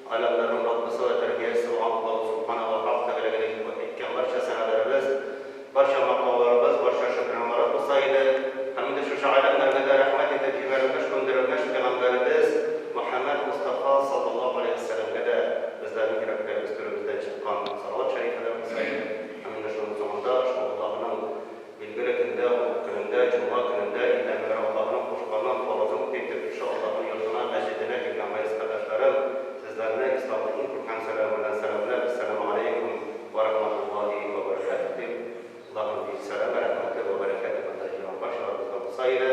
Галәмнәрнең Раббысы вә тәрбиячесе булган Аллаһу Субхана вә Хак Тәгаләгә әйткән барча сәналәребез, барча мактауларыбыз, барча шөкранларыбыз булса иде. Һәм инде шушы галәмнәргә дә рәхмәт итеп җибәрелмеш, күндерелмеш пәйгамбәребез Мөхәммәд Мостафа саллаллаһу галәйһи вә сәлләмгә дә безләрнең йөрәкләребез түребездән чыккан салават шәрифәләр булса иде. Һәм инде шуның соңында ошбу Аллаһының Билгеле көндә, олуг көнендә, җомга көнендә, иң әүвәл Аллаһының кушканын, фарызын үти итеп, шушы Аллаһының йортына, мәсҗиденә килгән газиз кардәшләрем, сезләрне Исламның иң күркәм сәламе белән сәламләп, Әссәламү галәйкүм вә рахматуллаһи вә бәрәкәтүһ дип, Аллаһының бөек сәламе, рәхмәте вә бәрәкәте бында җыелган барчаларыбызга булса иде.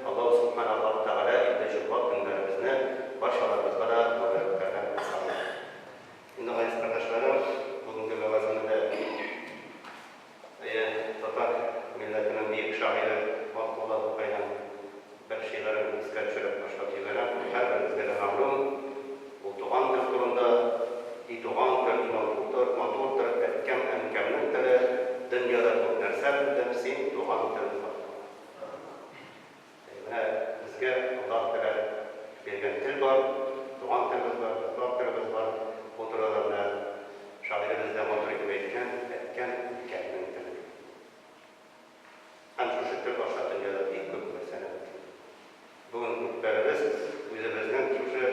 Аллаһу Сүбхәнәһү вә Тәгалә инде җомга көннәребезне барчаларыбызга да мөбарәкләрдән кылсын. Инде, газиз кардәшләрем, бүгенге вәгаземне дә Әйе, татар милләтенең бөек шагыйре Габдулла Тукайның бер шигырен искә төшереп башлап җибәрәм. Ул һәрберебезгә дә мәгълүм. Ул туган тел турында, И туган тел, матурдыр, матурдыр әткәм, әнкәмнең теле, Дөньяда күп нәрсә белдем, син, туган тел хакында. Әйе, менә безгә Аллаһ Тәгалә биргән тел бар, туган телебез бар, татар телебез бар. Бу турыда да менә шагыйребез дә матур итеп әйткән, Әткәм, әнкәмнең теле дип. Һәм шушы тел аша дөньяда бик күп нәрсәне белдек. Бүген күпләребез үзебезнең шушы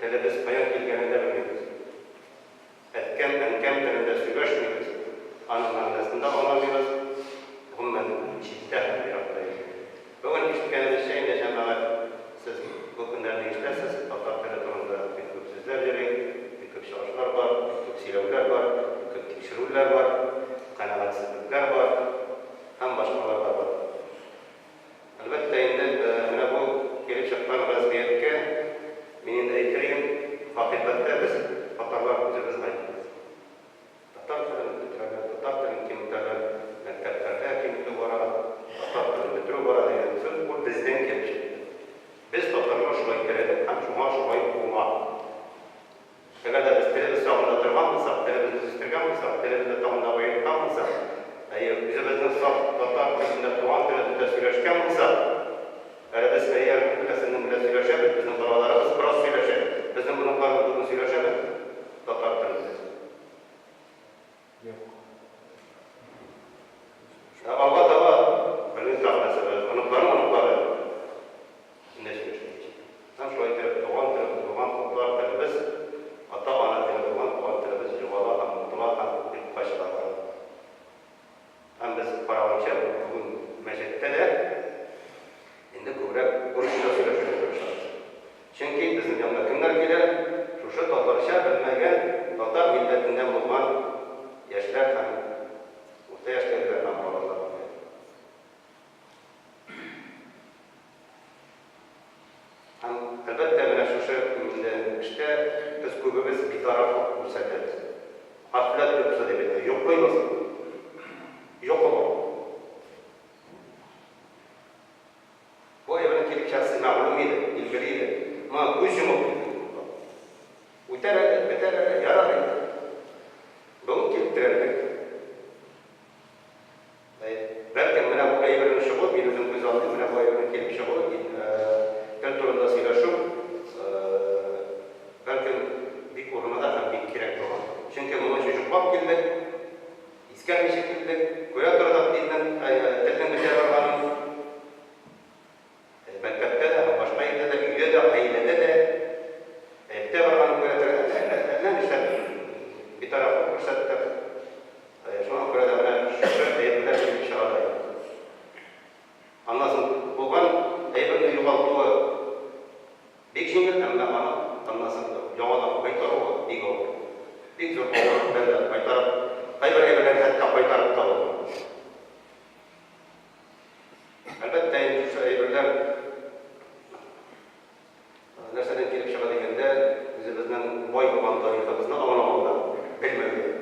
телебез каян килгәнен дә белмибез. Әткәм, әнкәм телендә сөйләшмибез, аның мәгънәсен дә аңламыйбыз, гомумән, читтә һәм еракта йөрибез. Бүген ишеткәнебезчә инде, җәмәгать, сез бу көннәрне ишетәсез, татар теле турында бик күп сүзләр йөри, бик күп чыгышлар бар, бик күп сөйләүләр бар, бик күп тикшерүләр бар, канәгатьсезлекләр бар һәм башкалар да бар. Әлбәттә инде, менә бу килеп чыккан вәзгыятькә, мин инде әйтер идем, хакыйкатьтә без, татарлар, үзебез гаеплебез. Татар телен бетерәләр, татар телен киметәләр, мәктәпләрдә киметү бара, татар телен бетерү бара дигән сүз ул бездән килеп чыкты. Без, татарлар, шулай теләдек һәм шуңа шулай була. Әгәр дә без телебез сагында торган булсак, телебезне үстергән булсак, телебезне тагын да баеткан булсак, әйе, үзебезнең саф татар телендә, туган телебездә сөйләшкән булсак, әле без, әйе, әлхәмдүлилләһ, сезнең белән сөйләшәбез, безнең балаларыбыз бераз сөйләшә, безнең оныкларыбыз бүген сөйләшәме татар телендә? Юк. Ә алга таба, белмим тагын нәрсә булыр, оныкларның оныклары инде сөйләшмәячәк. Һәм шулай итеп, туган телебез булган татар телебез, ата-ана теле булган туган телебез югала һәм онытыла һәм юкка чыга бара. Һәм без караганча, бүген мәчеттә дә инде күбрәк урысча сөйләшергә тырышабыз. Чөнки безнең янга кемнәр килә? Шушы татарча белмәгән, татар милләтеннән булган яшьләр һәм урта яшьтәгеләр һәм балалар килә. Һәм, әлбәттә, менә шушы инде эштә без күбебез битарафлык күрсәтәбез. Гафләт йокысы дип әйтә, йоклыйбыз. Йокы бар. Бу әйбернең килеп чыгасы мәгълүм иде, билгеле иде. Моңа күз йомып килдек монда. Үтәр әле, бетәр әле, ярар инде. Бүген килеп терәлдек. Бәлкем, менә бу әйбернең чыгуы, мин үзем күзаллыйм, менә бу әйбернең килеп чыгуы, тел турында сөйләшү, бәлкем, бик урынлы да һәм бик кирәк булган. Чөнки моңынчы йоклап килдек, искәрмичә килдек, күрә тордык диннең, телнең бетә барганын. Мәктәптә дә һәм башка җирдә дә, өйдә дә, гаиләдә дә бетә барганын күрә торып, әллә, әллә нишләп битарафлык күрсәттек. Шуңа күрә дә менә шушы әйберләр килеп чыга да инде. Аннан соң булган әйберне югалтуы бик җиңел, әмма аны аннан соң яңадан кайтаруы бик авыр. Бик зур авырлык белән дә кайтарып, кайбер әйберләрне хәтта кайтарып та булмый. Әлбәттә инде, шушы әйберләр нәрсәдән килеп чыга дигәндә, үзебезнең бай булган тарихыбызны аңламаудан, белмәүдән.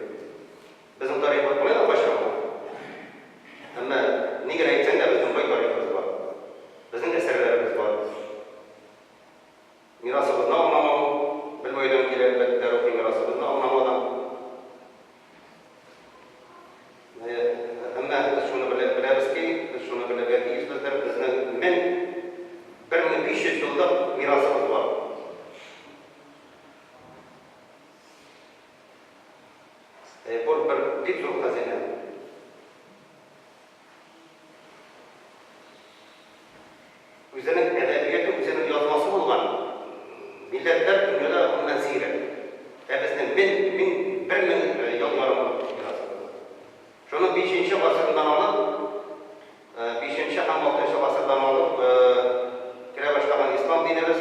Безнең тарихыбыз болай да качырылган. Әмма ни генә әйтсәң дә, безнең бай тарихыбыз бар. Безнең әсәрләребез бар. Мирасыбызны аңламау, белмәүдән килә, әлбәттә, рухи мирасыбызны аңламаудан. Бу бер бик зур хәзинә. Үзенең әдәбияты, үзенең язмасы булган милләтләр дөньяда гомумән сирәк. Ә безнең мен, мең, 1000 ел ярымлык мирасыбыз бар. Шуның бишенче гасырыннан алып, бишенче һәм алтынчы гасырдан алып керә башлаган ислам динебез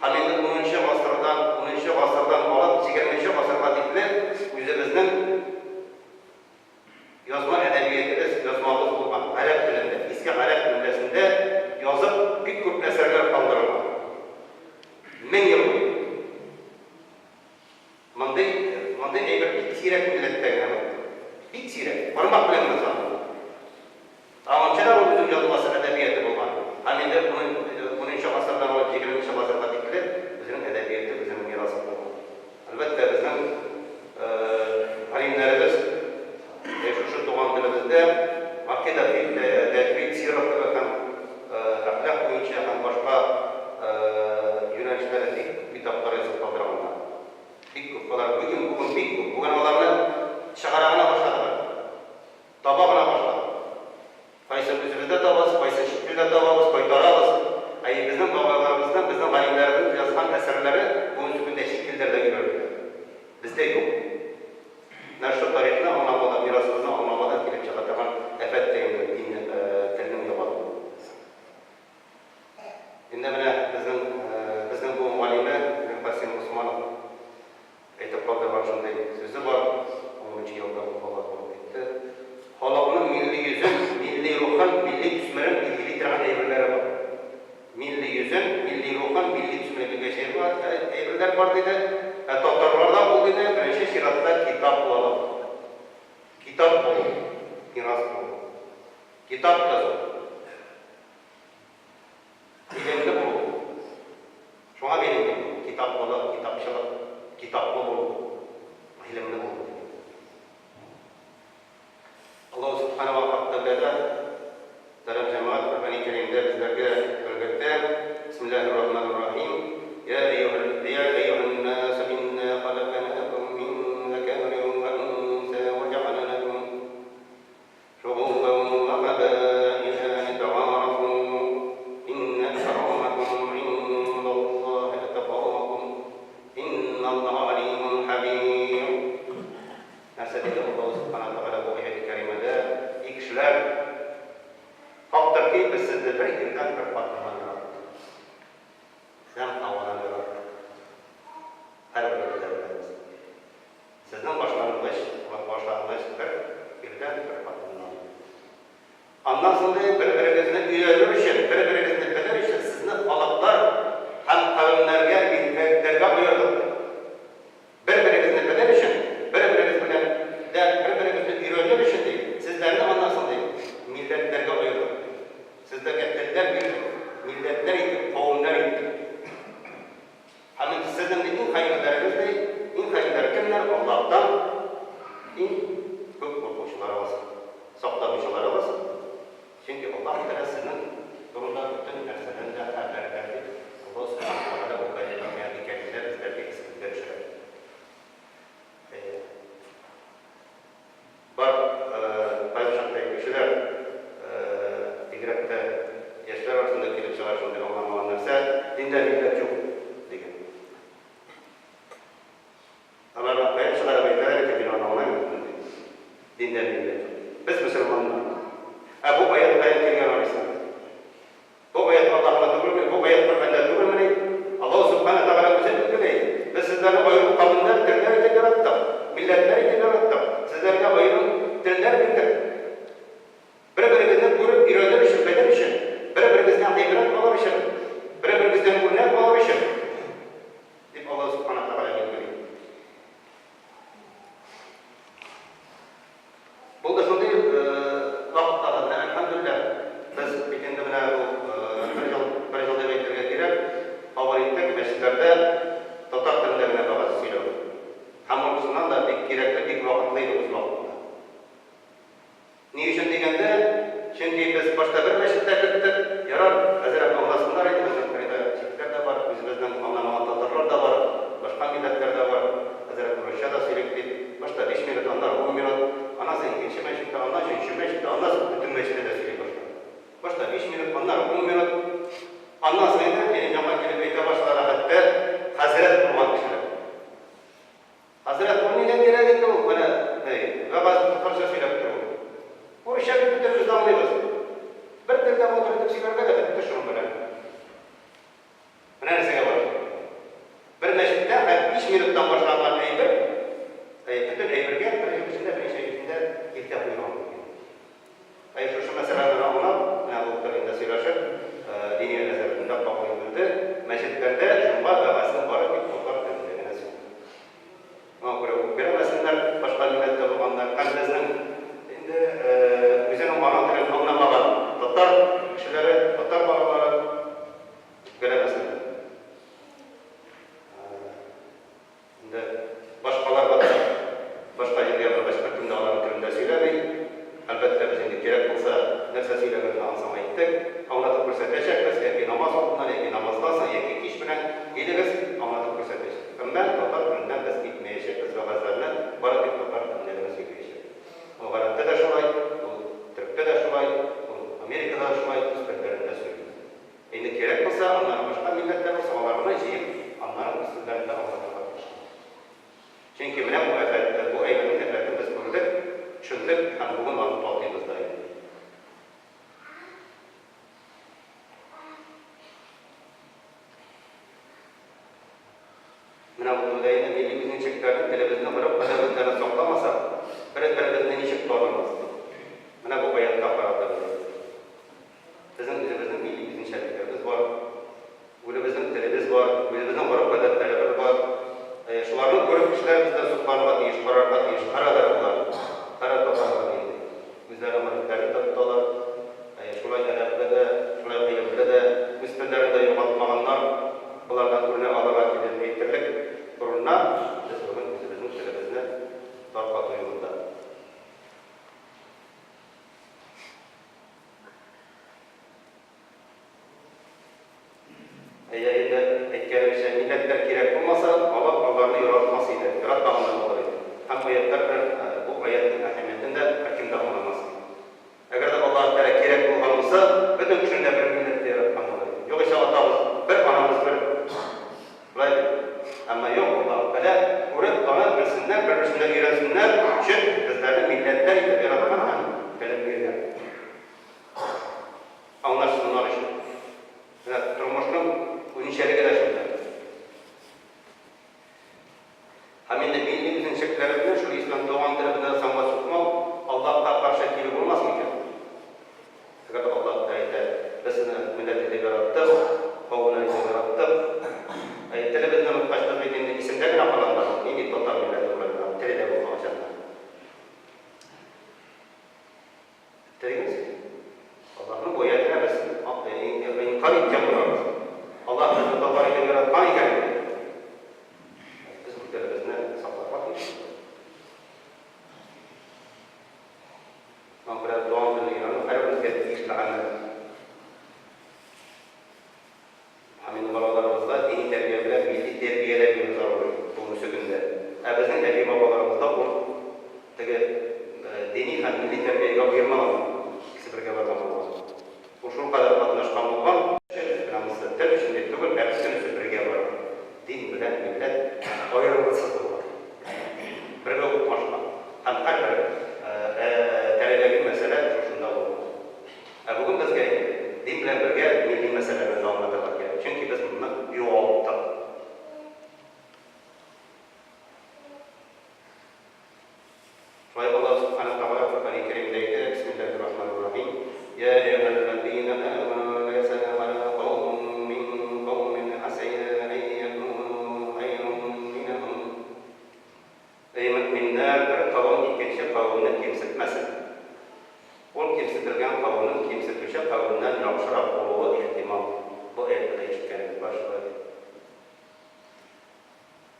һәм инде унынчы гасырдан, унынчы гасырдан алып егерменче гасырга тикле үзебезнең Язма әдәбиятебез, язмабыз булган, гарәп телендә, иске гарәп имлясендә язып, бик күп әсәрләр калдырылган. 1000 ел буе. Мондый, мондый әйбер бик сирәк милләттә генә бар. Бик сирәк, бармак белән генә санарлык. Аңынча да ул үзенең язмасы әдәбияты булган һәм инде унынчы гасырдан алып егерменче гасырга тикле үзенең әдәбияты, үзенең мирасы булган. Әлбәттә, безнең галимнәребез шушы туган телебездә гакыйдә, фикһ, тәҗвид, сира кебек һәм әхлак буенча һәм башка юнәлешләрдә бик күп китаплар язып калдырганнар. Бик күп. Алар бүген, бүген бик күп. Бүген аларны чыгара гына башладылар. Таба гына башладык. Кайсын үзебездә табабыз, кайсын чит илдә табабыз, кайтарабыз. Әйе, безнең бабайларыбызның, безнең галимнәребезнең язган әсәрләре бүгенге көндә чит илләрдә өйрәнелә. Бездә юк. Менә шушы тарихны аңламаудан, мирасыбызны аңламаудан килеп чыга торган афәт тә инде динне, телнең югалуы. Инде менә безнең, безнең буын галиме Миркасыйм Госманов Әйтеп калдырган шундый сүзе бар, унберенче елда ул вафат булып китте. Халыкның милли йөзен, милли рухын, милли төсмерен билгели торган әйберләре бар. Милли йөзен, милли рухын, милли төсмерен билгеләүче әйберләр бар, диде. Ә татарларда ул, диде, беренче чиратта китаплылык. Китап булу, мирас булу. Китап язу. Гыйлемле булу. Шуңа бирелгән китаплылык, китапчылык, китаплы булу, гыйлемле булу. Аллаһу Сүбхәнәһү вә Тәгалә мөхтәрәм җәмәгать Коръәни Кәримдә безләргә белгертә, Бисмиллаһир Рахманир Рахим, Я әйюһәл я әйюһән насу инна халакнакум мин закарин вә унса вә җәгъәлнакум Шугубән вә кабаилә литәгарафу, иннә әкрамәкүм гиндаллаһи әткакүм, инналлаһа галимун хәбир. Нәрсә диде Аллаһу Сүбхәнәһү вә Тәгалә бу аяти кәримәдә? И кешеләр! Хактыр ки, без сезне бер ирдән, бер хатыннан яраттык. Адәм Һавадан яраттык. Һәрберебез дә беләбез. Сезнең башлангыч, башлангыч бер ирдән, бер хатыннан. Аннан соң, ди, бер-берегезне өйрәнер өчен, бер-берегезне белер өчен сезне халыклар һәм кавемнәргә, милләтләргә аердык, ди. Бер-берегезне белер өчен, бер-берегез белән дә бер-берегезне өйрәнер өчен, ди, сезләрне аннан соң, ди, милләтләргә аердык, ди. Сезләргә телләр бирдек, милләтләр иттек, кавемнәр иттек. Һәм инде сезнең ди иң хәерлеләрегез ди, иң хәерлеләре кемнәр? Аллаһтан иң күп куркучыларыгыз, сакланучыларыгыз, чөнки Аллаһ Тәгалә сезнең турында бөтен нәрсәдән дә хәбәрдар дип Аллаһ Сүбхәнәһү вә Тәгалә бу аяти кәримдә безләргә исебезгә төшерә. Әйе. Бар кайбер чакта әйтүчеләр, бигрәк тә яшьләр арасында килеп чыга шундый аңламаган нәрсә, диндә милләт юк, дигән. Алар каян чыгарып әйтәләр икән, мин аны аңламыйм бөтенләй. Диндә милләт юк. Без мөселманнар. Ә бу аять каян килгән алайса? Бу аять Аллаһта түгелмени? Бу аять Коръәндә түгелмени? Аллаһу Сүбхәнәһү Тәгалә үзе билгели, Без сезләрне аерым кавемнәр, телләр итеп яраттык, милләтләр итеп яраттык, сезләргә аерым телләр бирдек. Бер-берегезне күреп өйрәнер өчен, белер өчен, бер-берегездән гыйбрәт алыр өчен, бер-берегездән үрнәк алыр өчен, дип Аллаһу Сүбхәнәһү Тәгалә билгели. Булды шундый вакытлар да, менә әлхәмдүлилләһ, без бит инде менә бу бер ел, бер ел дип әйтергә кирәк, кабул иттек мәчетләрдә татар телендә генә вәгазь сөйләү. Һәм ул чыннан да бик кирәкле, бик вакытлы иде үз вакытында. Ни өчен дигәндә, чөнки без башта бер мәчеттә керттек, ярар, әзрәк аңласыннар иде, безнең кырыйда читләр дә бар, үзебезнең аңламаган татарлар да бар, башка. минуттан башланган әйбер, бөтен әйбергә бер ел эчендә, берничә ел эчендә киртә куелган мөмкин. Әй, шушы мәсьәләне аңлап, менә былтыр инде сөйләшеп, Диния нәзарәтендә кабул ителде, мәчетләрдә җомга вәгазен бары тик татар телендә генә сөйли. Шуңа күрә үпкәләмәсеннәр башка милләттә булганнар һәм безнең инде үзенең ана телен аңламаган татар кешеләре, татар балалары үпкәләмәсеннәр. Инде башкаларга да, башка җиргә баргач, беркем дә аларның телендә сөйләми. Әлбәттә, без инде кирәк булса, нәрсә сөйләгәнне ансаң әйттек. Аңлатып күрсәтәчәкбез, яки намаз алдыннан, яки намаздан соң, яки кич белән килегез, аңлатып күрсәтәчәк. Әмма татар теленнән без китмәячәкбез, вәгазьләрне бары тик татар телендә генә сөйләячәкбез. Ул гарәптә дә шулай, ул төректә дә шулай, ул Америкада да шулай, үз телләрендә сөйли. Инде кирәк булса, аннары башка милләтләр булса, аларны җыеп, аннары үз телләрендә аңлатырга тырышабыз. Чөнки менә бу афәт, бу әйбернең афәтен без күрдек, төшендек һәм бүген аны татыйбыз да инде. Менә бу турыда инде милли үзенчәлекләрне, телебезне, гореф-гадәтләрне сакламасак, бер-беребезне ничек танырбыз, ди. Менә бу аятка карата без әйттек. Безнең үзебезнең милли үзенчәлекләребез бар, үлебезнең телебез бар, үзебезнең гореф-гадәтләребез бар. Шуларны күреп кешеләр бездән сокланырга тиеш, карарга тиеш. Карадыр болар, кара татарлар нинди. Үзләренең горефләрен дә тоталар. Шулай әдәпле дә, шулай гыйлемле дә, үз телләрен дә югалтмаганнар. Болардан үрнәк алырга килеп әйтерлек урынына без бүген үзебезнең телебезне таркату юлында. Әйе, инде әйткәнемчә, милләтләр кирәк булмаса, Аллаһ аларны яратмас иде, яратмаган да булыр иде. Һәм аятьләр белән бу аятьнең әһәмиятен дә беркем дә аңламас иде. Әгәр дә Аллаһ Тәгалә кирәк булган булса, бөтен кешене дә бер милләттә яраткан булыр иде. Югыйсә атабыз бер, анабыз бер. Шулай бит? Әмма юк, Аллаһ Тәгалә күреп, танып белсеннәр, бер-берсеннән өйрәнсеннәр өчен безләрне милләтләр итеп яраткан һәм телен биргән. Аңлашсыннар өчен. Менә тормышның үзенчәлеге дә шунда. Һәм инде милли үзенчәлекләребезне, шул ислам туган телебезне санга сукмау Аллаһка каршы килү булмас микән? Әгәр дә Аллаһ та әйтә, без сезне милләт итеп яраттык, кавемнәр итеп яраттык. Ә телебезне оныткач, без бит инде исемдә генә калганда, нинди татар милләте була инде, теле дә булмагач анда. Беттерегез. Аллаһның бу аятенә без инкар иткән булабыз. Аллаһ безне татар итеп яраткан икән инде, без бу телебезне сакларга тиешбез. Шуңа күрә туган телне өйрәнү һәрберебезгә тиешле гамәл. Һәм инде балаларыбызга дини тәрбия белән милли тәрбия дә бирү зарури бүгенге көндә. Ә безнең әби-бабаларыбызда ул теге дини һәм милли тәрбиягә аермаган, икесе бергә барган булган. Ул шулкадәр катнашкан булган. Менә монысы тел өчен дип түгел, ә бөтенесе бергә барган. Дин белән милләт аерылгысыз булган. Бергә укмашкан. Һәм һәрбер тәрәдәге мәсьәлә шушында булган. Ә бүген безгә инде дин белән бергә милли мәсьәләләрне дә аңлатырга кирәк, чөнки без моны югалттык. Шулай Аллаһ Сүбхәнәһү вә Тәгалә Коръәни Кәримдә әйтә, Бисмиллаһир-рахманир-рахим, Йә әйюһәлләзинә әмәнү лә ясхар каумун мин каумин асә ән якуну хайрун минһум. Эй мөэминнәр, бер кавем икенче кавемне кимсетмәсен. Ул кимсетелгән кавемнең кимсетүче кавемнән яхшырак булуы ихтимал. Бу аятьне дә ишеткәнегез бар шулай бит?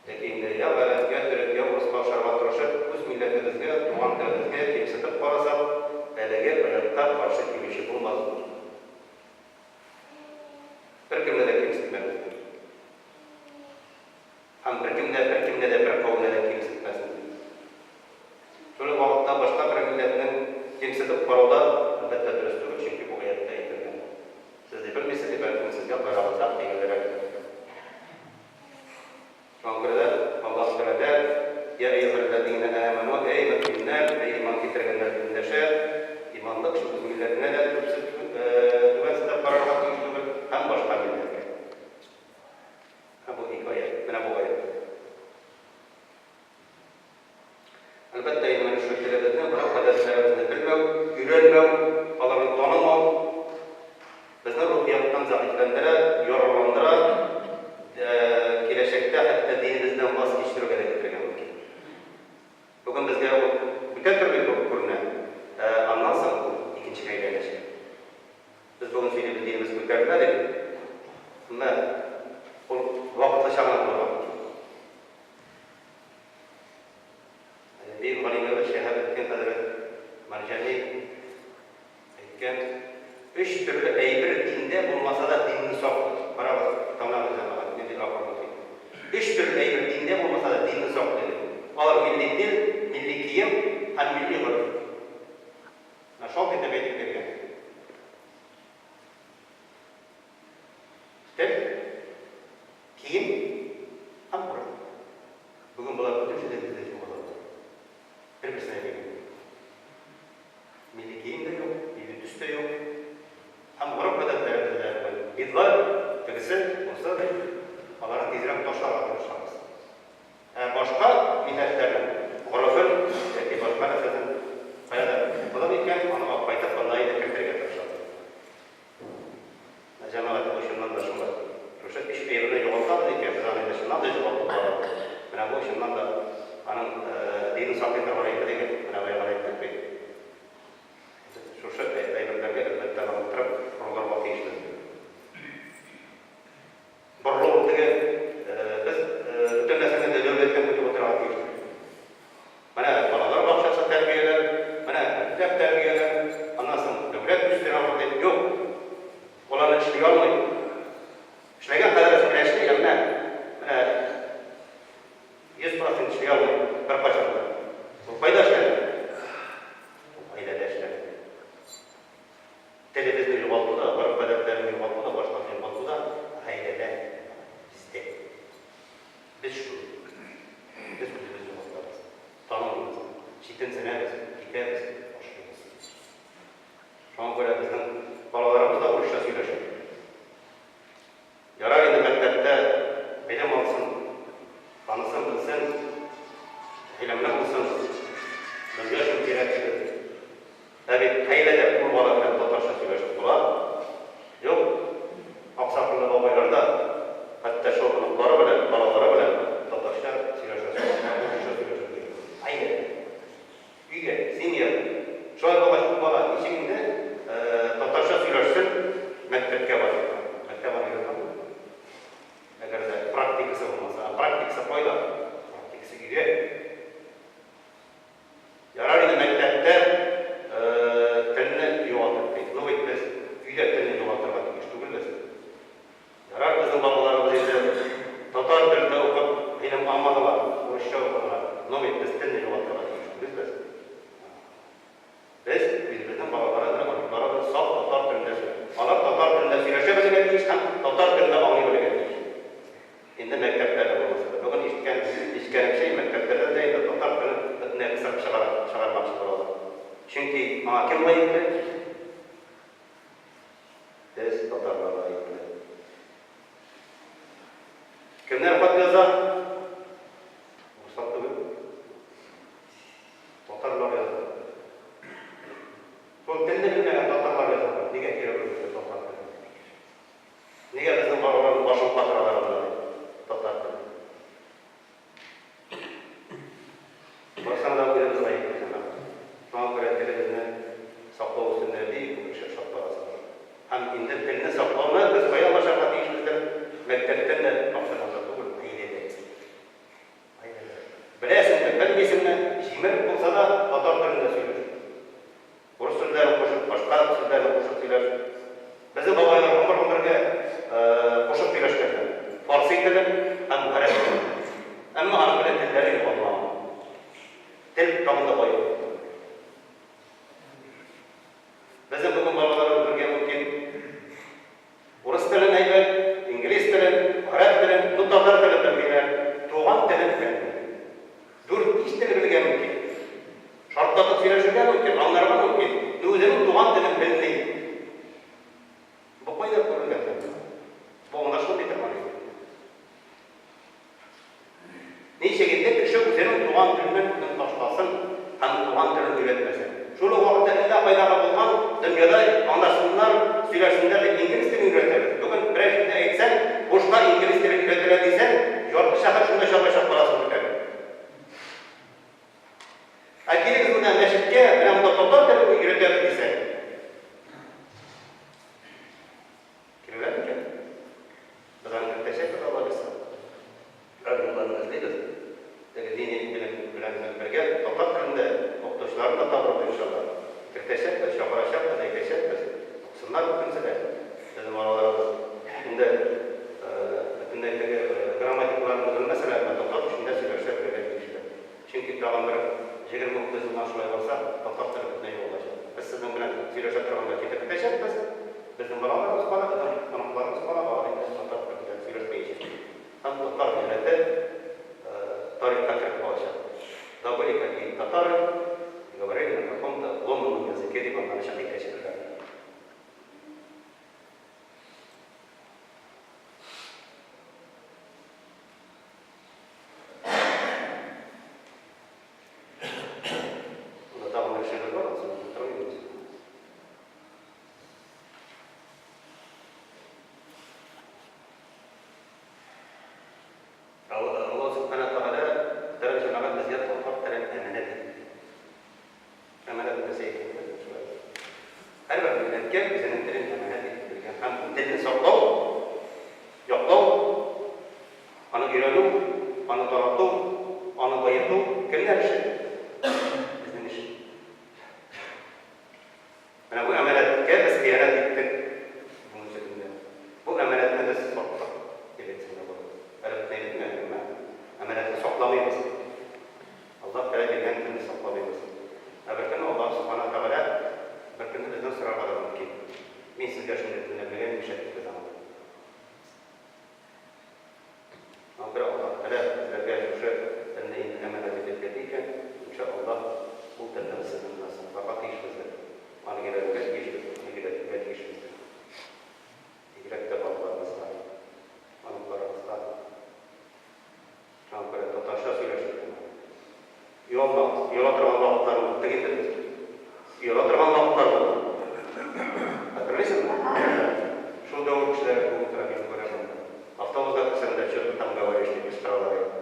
Яки инде я гарәп, я төрек, я урыска охшарга тырышып, үз милләтебезгә, туган телебезгә кимсетеп карасак, әлеге аятькә каршы килүче булмас. Беркемне дә кимсетмәгез. Һәм беркем дә беркемне дә беркавымны да кимсетмәсен. Шул ук вакытта башка бер милләтнең кимсетеп карау да, әлбәттә, дөрес түгел, чөнки бу аятьтә әйтелгән. Сез ди белмисез ди, бәлкем сезгә караганда хәерлерәктер. Шуңа күрә дә Аллаһ Тәгалә, Йә әйюһәлләзинә әмәнү, әй мөэминнәр, әй иман китергәннәр дип эндәшә. Иманлы кеше үз милләтенә дә түбәнсетеп карарга тиеш түгел һәм башка милләткә. Һәм бу ике аять. Менә бу аять. Хәйретдин хәзрәт Мәрҗани әйткән, Өч төрле әйбер диндә булмаса да динне саклый. Карагыз, тыңлагыз, җәмәгать, нинди акыллы фикер. Өч төрле әйбер диндә булмаса да динне саклый, ди. Алар, милли тел, милли кием һәм милли гореф. Менә шалт итеп әйтеп биргән. Тел, кием һәм гореф. Бүген болар бөтенесе дә бездә югалалар. Бер-берсенә бәйле. Милли кием дә юк, милли төс тә юк. Һәм гореф-гадәтләребез дә бүген бидлар, тегесе, бусы дип, аларны тизрәк ташларга тырышабыз. Ә башка милләтләрнең горефен яки башка нәрсәсен каядыр укыдык икән, аны алып кайтып, анда инде кертергә тырышабыз. Ә җәмәгать, бу чыннан да шулай. Шушы өч әйберне югалтабыз икән, без аны инде чыннан да югалтып барабыз. Менә бу чыннан да аның динен саклый торган әйбер иде. Менә бая гына әйттек бит. Без шушы әйберләргә, әлбәттә, ныгытырып борылырга тиешбез. Борылу теге без бөтен нәрсәне дә дәүләттән көтеп утырырга тиеш түгел. Менә балалар бакчасы тәрбияләр, менә мәктәп тәрбияләр, аннан соң дәүләт үстерә ул дип. Юк. Ул аны эшли алмый. Эшләгән кадәресен генә эшли, әмма менә 100 процент эшли алмый беркайчан да. Ул кайда эшләнә? Ул гаиләдә эшләнә. Телебезне югалту да, гореф-гадәтләрне югалту да, башкасын югалту да гаиләдә, бездә. Без шул. Без үзебез югалтабыз. Танылмыйбыз. Читенсенәбез, китәбез, ташлыйбыз. Шуңа күрә безнең балаларыбыз да урысча сөйләшә. Ярар инде мәктәптә белем алсын, танысын, белсен, гыйлемле булсын, дөнья өчен кирәк иде. Ә бит гаиләдә ул бала белән татарча сөйләшеп була. Юк, аксакаллы бабайлар да хәтта шул оныклары белән, балалары белән татарча сөйләшәсе урынга урысча сөйләшеп йөри. Гаиләдә. Өйдә, семьяда. Шулай булгач, ул бала ничек инде татарча сөйләшсен мәктәпкә барып та? Мәктәп аны өйрәтә алмый. Әгәр дә практикасы булмаса. Ә практикасы кайда? Практикасы өйдә. Ярар инде мәктәптә телне югалтып бит. Ну бит без өйдә телне югалтырга тиеш түгелбез. Ярар, безнең бабаларыбыз инде татар телендә укып гыйлем алмадылар, урысча укыдылар. Но бит без телне югалтырга тиеш түгелбез. Без үзебезнең балалары белән, оныклары белән саф татар телендә сөйләшә. Алар татар телендә сөйләшә белергә тиеш һәм татар телендә аңлый белергә тиеш. Инде мәктәпләрдә булмаса да. Бүген ишеткән, ишеткәнемчә, мәктәпләрдә дә инде татар телен бөтенләй кысрык чыгара, чыгармакчы булалар. Чөнки аңа кем гаепле? Без, татарлар гаепле. Кемнәр хат яза? Урыслар түгел. Татарлар яза. Шул телне белмәгән татарлар яза. Нигә кирәк ул безгә татар теле? Нигә безнең балаларның башын катыралар анда дип, татар теле. Барсаң да үзебез гаепле, җәмәгать. Шуңа күрә телебезне саклау өстендә бик күп эш эшләп барасы бар. Һәм инде телне саклауны без каян башларга тиешбездер? Мәктәптән дә, бакчадан да түгел, гаиләдә. Гаиләдә. Беләсеңме, белмисеңме, җимереп булса да, татар телендә сөйләш. Урыс сүзләрен кушып, башка сүзләрне кушып сөйләш. Безнең бабайлар гомер-гомергә кушып сөйләшкәннәр. Фарси телен һәм гарәп телен. Әмма аның белән телләре югалмаган. Тел тагын да баеп китте. Безнең бүген балаларыбыз белергә мөмкин. Урыс телен әйбәт, инглиз телен, гарәп телен, ну татар телен белмиләр, туган телен белми. Дүрт-биш тел белергә мөмкин. Шартлатып сөйләшергә мөмкин, аңларга мөмкин, но үзенең туган телен белми. Бу кайда күрелгән хәл? Бу аңлашылмый торган әйбер. Ничек инде кеше үзенең туган теленнән үзен ташласын һәм туган телен өйрәтмәсен? Шул ук вакытта әллә кайдагы булган дөньяда аңлашсыннар, сөйләшсеннәр дип инглиз телен өйрәтәбез. Бүген берәр җирдә әйтсәң, бушка инглиз телен өйрәтәләр дисәң, ярты шәһәр шунда чабачак баласын күтәреп. Ә килегез монда мәчеткә, менә монда татар телен өйрәтәбез дисәң. Киләләр микән? Без аны кертәчәкбез, Алла бирса. Берәр юлларны эзлибез. Теге дини белем белән бергә татар телендә укытучылар тагын бер 20-30 елдан шулай барса, татар теле бөтенләй югалачак. Без сезнең белән сөйләшә торганда китеп бетәчәкбез. Безнең балаларыбыз кала, безнең оныкларыбыз кала, алар инде татар теле белән сөйләшмәячәк. Һәм татар милләте тарихка кереп калачак. Да были какие-то татары, говорили на каком-то ломаном языке дип аннары чыгып әйтәчәкләр. Монда тагын бер шигырь бар, анысын укып тормыйм инде. Аллаһ Субхана Тәгалә, мөхтәрәм җәмәгать, безгә татар телен әманәт итте. Әманәт нәрсә икәнен беләсез, шулай бит? Һәрбер милләткә үзенең телен әманәт итеп биргән һәм бу телне саклау, яклау, аны өйрәнү, аны тарату, аны баету кемнәр эше? Безнең эш. Менә бу әманәткә без хыянәт иттек бүгенге көндә. Бу әманәтне без саттык дип әйтсәң дә була. Әле бөтенләй бетмәде, әмма әманәтне сакламыйбыз. Аллаһ Тәгалә биргән телне сакламыйбыз. Ә бер көнне Аллаһ Субхана Тәгалә бер көнне бездән сорарга да мөмкин. Мин сезгә шундый телне биргән, нишләттегез аны? Шуңа күрә Аллаһ Тәгалә безләргә шушы телне инде әманәт итеп бирде икән, инша Аллаһ, ул телне без сезнең белән сакларга тиешбездер. Аны өйрәнергә тиешбез, аны өйрәтергә тиешбездер. Бигрәк тә балаларыбызга, оныкларыбызга. Шуңа күрә татарча сөйләшик инде. Оялмагыз, ояла торган вакытларны үттек инде без. Ояла торган вакытлар булды. Хәтерлисезме? Шул дәвер кешеләре күп утыра, мин күрәм монда. Автобусга керсәң дә, чё ты там говоришь, дип кычкыралар инде.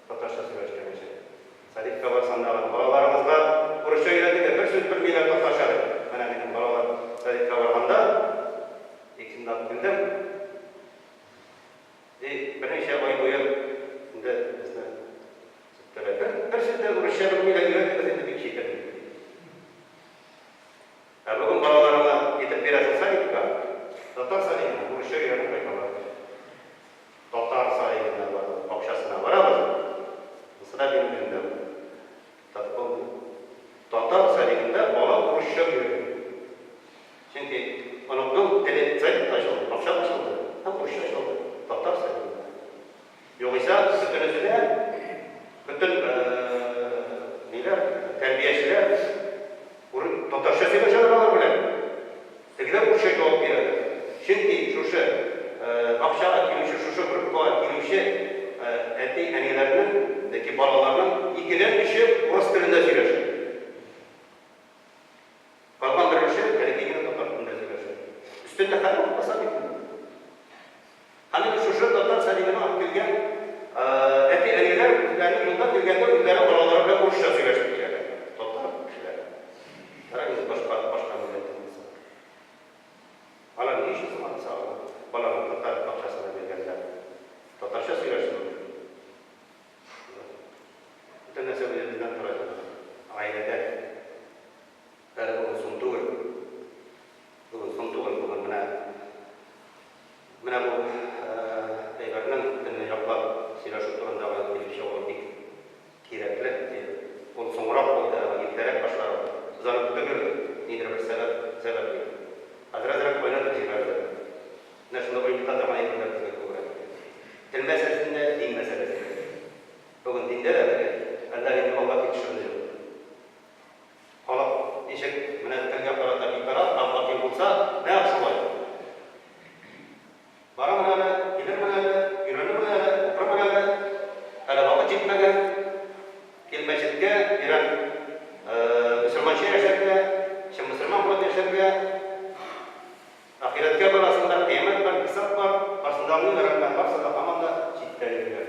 Татарча сөйләшкән өчен. Садикка барсаң тагын, балаларыгызга урысча өйрәтегез, бер сүз белмиләр татарча дип. Менә минем балалар садикка барганда, икесен дә алып килдем. И берничә ай буе инде безне сүктеләр. Бер, бер сүз дә урысча белмиләр, өйрәтегез инде, бик читен. Ә бүген балаларыңа илтеп бирәсең садикка, татар садигына, урысча өйрәнеп кайталар. Татар садигына барып, бакчасына барабыз. Монысы да минем үземдә бар. Татар садигында бала урысча өйрәнә. Чөнки оныкның теле садик та ачылды, бакча да ачылды һәм урысча ачылды, татар садигында. Югыйсә, бөтенесе дә, бөтен ниләр, тәрбиячеләр татарча сөйләшәләр алар белән. Тегеләр урысча җавап бирәләр. Чөнки шушы бакчага килүче, шушы группага килүче әти-әниләрнең яки балаларның икедән өче урыс телендә сөйләшә. Калган бер кеше бәләкәй генә татар телендә сөйләшә. Өстендә хәл укымаса бит инде. Һәм инде шушы татар садигына алып килгән әти-әниләр үзләренең юлдан килгәндә үзләре балалары белән урысча сөйләшеп киләләр. Татар кешеләре. Ярар инде башка, башка милләттән булса. Алар ни өчен соң анысы алар баланы татар бакчасына биргәннәр? Татарча сөйләшсен дип. Бөтен нәрсә үзебездән тора, җәмәгать. Гаиләдә. Әле бүген соң түгел. Бүген соң түгел, бүген менә менә бу әйбернең телне яклап сөйләшү турындагы килеп чыгуы бик кирәкле. Ул соңрак булды, ә иртәрәк башлар. Без аны көтеп йөрдек, нидер бер сәбәп сәбәпли. Хәзер әзрәк кайнатып җибәрде. Менә шунда оеткыта торган әйберләр безгә күбрәк. Тел мәсьәләсендә, дин мәсьәләсендә. Бүген диндә дә теге әллә нинди алга китешебез юк. Халык ничек менә телгә карата битараф һәм гапил булса, нәкъ шулай. Барырмын әле, килермен әле, өйрәнермен әле, укырмын әле, әле вакыт җитмәгән, кил мәчеткә, өйрән мөселманча яшәргә, чын мөселман булып яшәргә, Ахирәткә барасың да, кыямәт бар, хисап бар, барсын да аңлыйлар, әмма барсы да һаман да читтә йөриләр.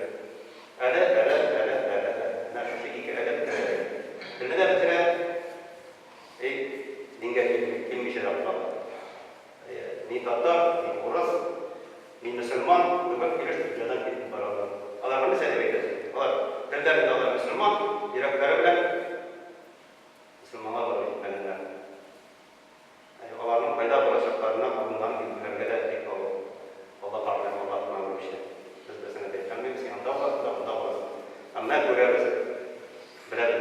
Әле, әле, әле, әле, әле. Менә шушы ике әле бетерә дә инде. Телне дә бетерә, и дингә килми, килмичә дә кала. Әйе, ни татар, ни урыс, ни мөселман бүген килеш дөньядан китеп баралар. Аларга нәрсә дип әйтәсең? Алар телләрендә алар мөселман, йөрәкләре белән мөселманга барып җитмәгәннәр. Әй, аларның кайда булачакларына алдыннан билгеләргә дә бик авыр. Аллаһ әгъләм, Аллаһ гына белүче. Без берсенә дә әйтә алмыйбыз, син анда буласың да, монда буласың. Әмма күрәбез, беләбез.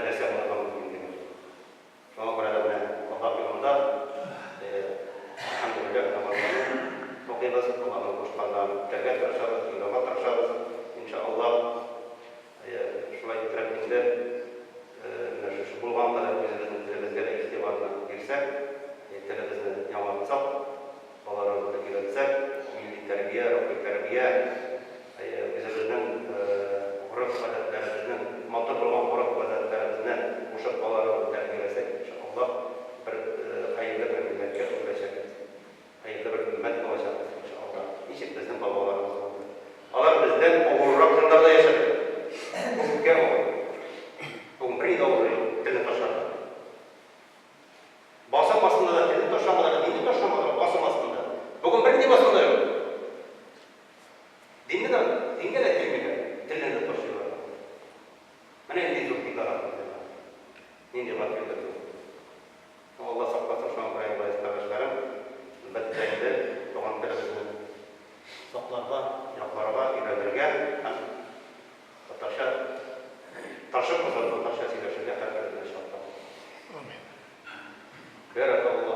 Күпкә авыр. Бүген берни дә авыры юк, телне ташларга. Басым астында да телне ташламадылар, динне ташламадылар, басым астында. Бүген бернинди басым да юк. Динне дә, дингә дә килмиләр, телне дә ташлыйлар. Менә нинди зур битарафлык, җәмәгать. Нинди гафиллек бу. Ну, Алла сакласын, шуңа күрә инде, газиз кардәшләрем, әлбәттә инде, туган телебезне сакларга, якларга, өйрәнергә һәм татарча тырышып булса да татарча сөйләшергә һәрберебезне чакырам. Амин. Бәрәкаллаһу.